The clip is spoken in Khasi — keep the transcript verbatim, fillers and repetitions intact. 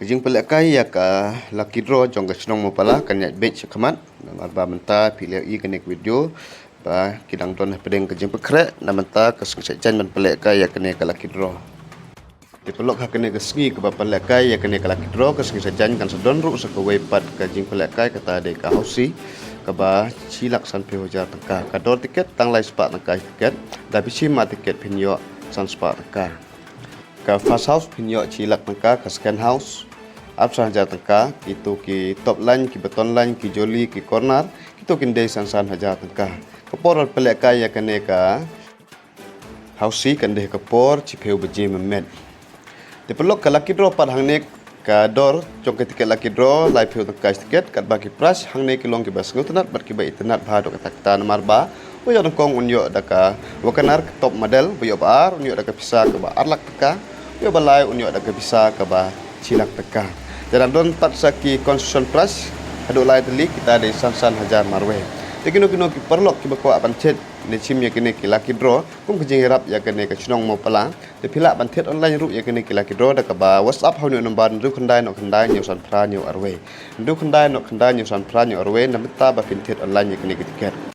Ka jingpynlehkai ïa ka lucky draw jong ka shnong Mawpala kan ïaid beit shakhmat. Namar ba mynta phi la ïohi kane ka video ba ki dang don hapdeng ka jingpynkhreh na mynta ka sngi Saitjaiñ ban pynlehkai ïa kane ka lucky draw. Te paralok, ha kane ka sngi kaba pynlehkai ïa kane ka lucky draw, ka sngi Saitjaiñ kan sa don ruh sa kawei pat ka jingpynlehkai, kata dei ka housie kaba shi lak sanphew hajar tyngka. Ka dor tiket tang lai spah tyngka shi tiket. Da phi shim ar tiket phin ïoh san spah tyngka. Ka first house phin ïoh shi lak tyngka, ka second house arphew san hajar tyngka, kito ki top line, ki bottom line, ki jolly, ki corner, kito kin dei san san hajar tyngka. Ka por ban pynlehkai ïa kane ka housie kan dei ha ka por shiphew baje mynmiet. Te paralok, ka lucky draw pat hangne, ka dor jong ka tiket lucky draw laiphew tyngka shi tiket, katba ki prize hangne ki long kiba sngewtynnat bad kiba itynnat bha haduh katta katta, namar ba uba ïoh nyngkong un ïoh da ka Wagoner top model, uba ïoh ba ar un ïoh da ka pisa kaba ar lak tyngka, uba ïoh ba lai un ïoh da ka pisa kaba shi lak tyngka. Te dang don pat sa ki consolation prize haduh lai tylli, kita dei san san hajar marwei. Te kino kino ki paralok kiba kwah ban thied ne shim ïa kine ki lucky draw kum ka jingïarap ïa kane ka shnong Mawpala, te phi lah ban thied online ruh ïa kine ki lucky draw da kaba WhatsApp ha une u number hynriew khyndai hynñiew khyndai hynñiew san phra hynñiew arwei. Hynriew khyndai hynñiew khyndai hynñiew san phra hynñiew arwei na bynta ba phin thied online ïa kine ki tiket.